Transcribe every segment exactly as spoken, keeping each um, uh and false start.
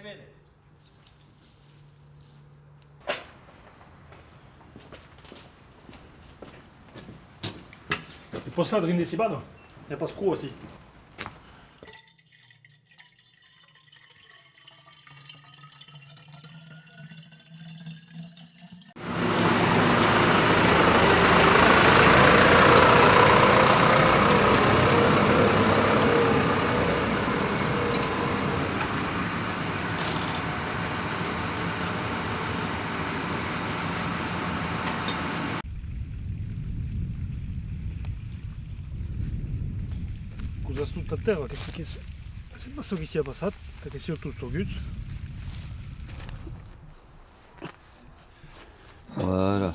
E pòs saber drin de civada? N'i a pas pro ací. Causas tot a tèrra, qu'expliques? Sèi pas çò que s'i a passat, tà que sián tots torguts. Voilà.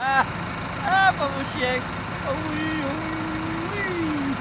Ah! Ah, pauvre chien! Oh oui, oh oui, oh oui!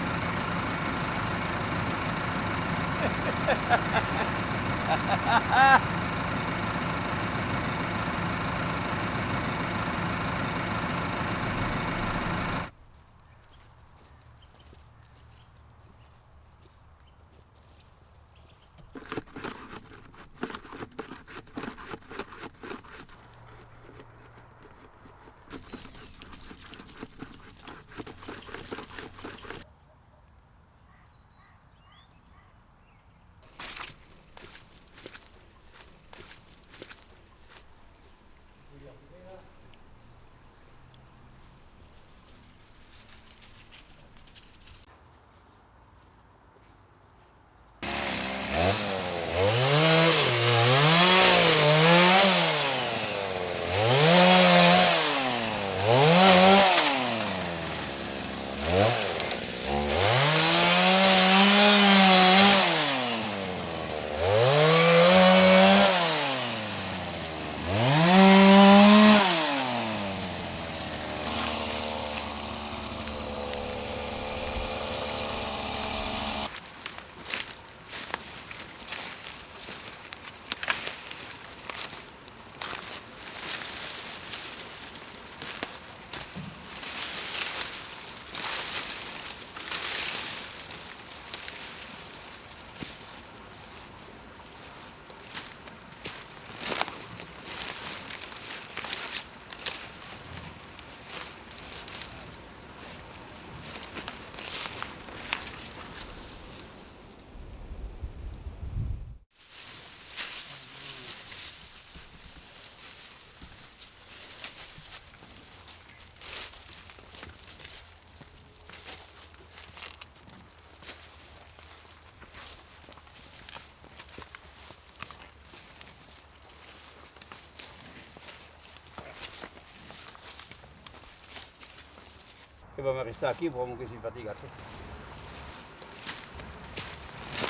Vam arrestar aquí, pr'amor que soi fatigat.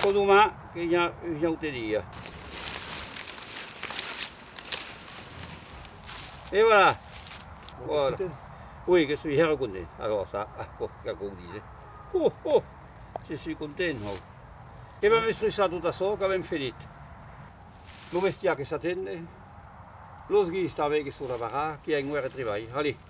Pro doman, que i a un aute dia. E voilà. Bon, voilà. Content? Oui, que soi hèra content. Alòrs, ça, aquò, qu'aquò o dise. Oh, oh! Se soi content, oh. E vam estruçar tot açò, qu'avem fenit. Lo bestiar que s'atende. Los guis tanben que son a barrar, qu'i a un hèra de tribalh. Allez.